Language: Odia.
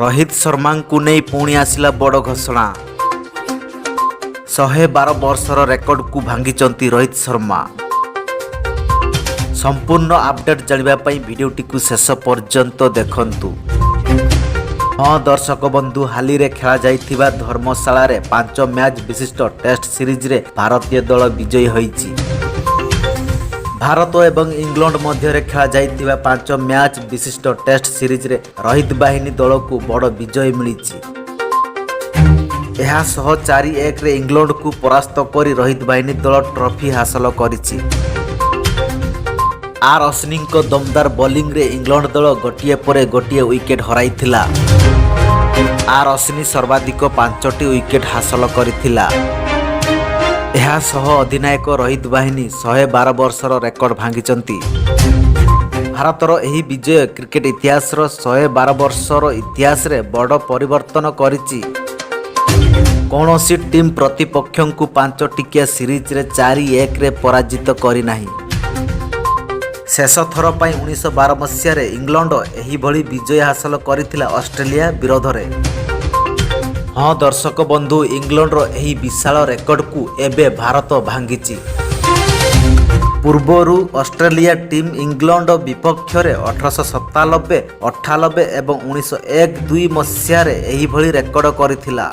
ରୋହିତ ଶର୍ମାଙ୍କୁ ନେଇ ପୁଣି ଆସିଲା ବଡ଼ ଘୋଷଣା। 112 ବର୍ଷର ରେକର୍ଡକୁ ଭାଙ୍ଗିଛନ୍ତି ରୋହିତ ଶର୍ମା। ସମ୍ପୂର୍ଣ୍ଣ ଅପଡେଟ୍ ଜାଣିବା ପାଇଁ ଭିଡ଼ିଓଟିକୁ ଶେଷ ପର୍ଯ୍ୟନ୍ତ ଦେଖନ୍ତୁ। ହଁ ଦର୍ଶକ ବନ୍ଧୁ, ହାଲିରେ ଖେଳାଯାଇଥିବା ଧର୍ମଶାଳାରେ 5 ମ୍ୟାଚ୍ ବିଶିଷ୍ଟ ଟେଷ୍ଟ ସିରିଜରେ ଭାରତୀୟ ଦଳ ବିଜୟୀ ହୋଇଛି। ଭାରତ ଏବଂ ଇଂଲଣ୍ଡ ମଧ୍ୟରେ ଖେଳାଯାଇଥିବା 5 ମ୍ୟାଚ୍ ବିଶିଷ୍ଟ ଟେଷ୍ଟ ସିରିଜରେ ରୋହିତ ବାହିନୀ ଦଳକୁ ବଡ଼ ବିଜୟ ମିଳିଛି। ଏହା ସହ 4-1ରେ ଇଂଲଣ୍ଡକୁ ପରାସ୍ତ କରି ରୋହିତ ବାହିନୀ ଦଳ ଟ୍ରଫି ହାସଲ କରିଛି। ଆର୍ ଅଶ୍ୱିନଙ୍କ ଦମଦାର ବୋଲିଂରେ ଇଂଲଣ୍ଡ ଦଳ ଗୋଟିଏ ପରେ ଗୋଟିଏ ୱିକେଟ୍ ହରାଇଥିଲା। ଆର୍ ଅଶ୍ୱିନ ସର୍ବାଧିକ 5ଟି ୱିକେଟ୍ ହାସଲ କରିଥିଲା। ଏହା ସହ ଅଧିନାୟକ ରୋହିତ ବାହିନୀ 112 ବର୍ଷର ରେକର୍ଡ ଭାଙ୍ଗିଛନ୍ତି। ଭାରତର ଏହି ବିଜୟ କ୍ରିକେଟ ଇତିହାସର 112 ବର୍ଷର ଇତିହାସରେ ବଡ଼ ପରିବର୍ତ୍ତନ କରିଛି। କୌଣସି ଟିମ୍ ପ୍ରତିପକ୍ଷଙ୍କୁ 5 ଟିକିଆ ସିରିଜରେ 4-1ରେ ପରାଜିତ କରିନାହିଁ। ଶେଷ ଥର ପାଇଁ 1912 ମସିହାରେ ଇଂଲଣ୍ଡ ଏହିଭଳି ବିଜୟ ହାସଲ କରିଥିଲା ଅଷ୍ଟ୍ରେଲିଆ ବିରୋଧରେ। ହଁ ଦର୍ଶକ ବନ୍ଧୁ, ଇଂଲଣ୍ଡର ଏହି ବିଶାଳ ରେକର୍ଡକୁ ଏବେ ଭାରତ ଭାଙ୍ଗିଛି। ପୂର୍ବରୁ ଅଷ୍ଟ୍ରେଲିଆ ଟିମ୍ ଇଂଲଣ୍ଡ ବିପକ୍ଷରେ 1897, 98 ଏବଂ 1901-2 ମସିହାରେ ଏହିଭଳି ରେକର୍ଡ କରିଥିଲା।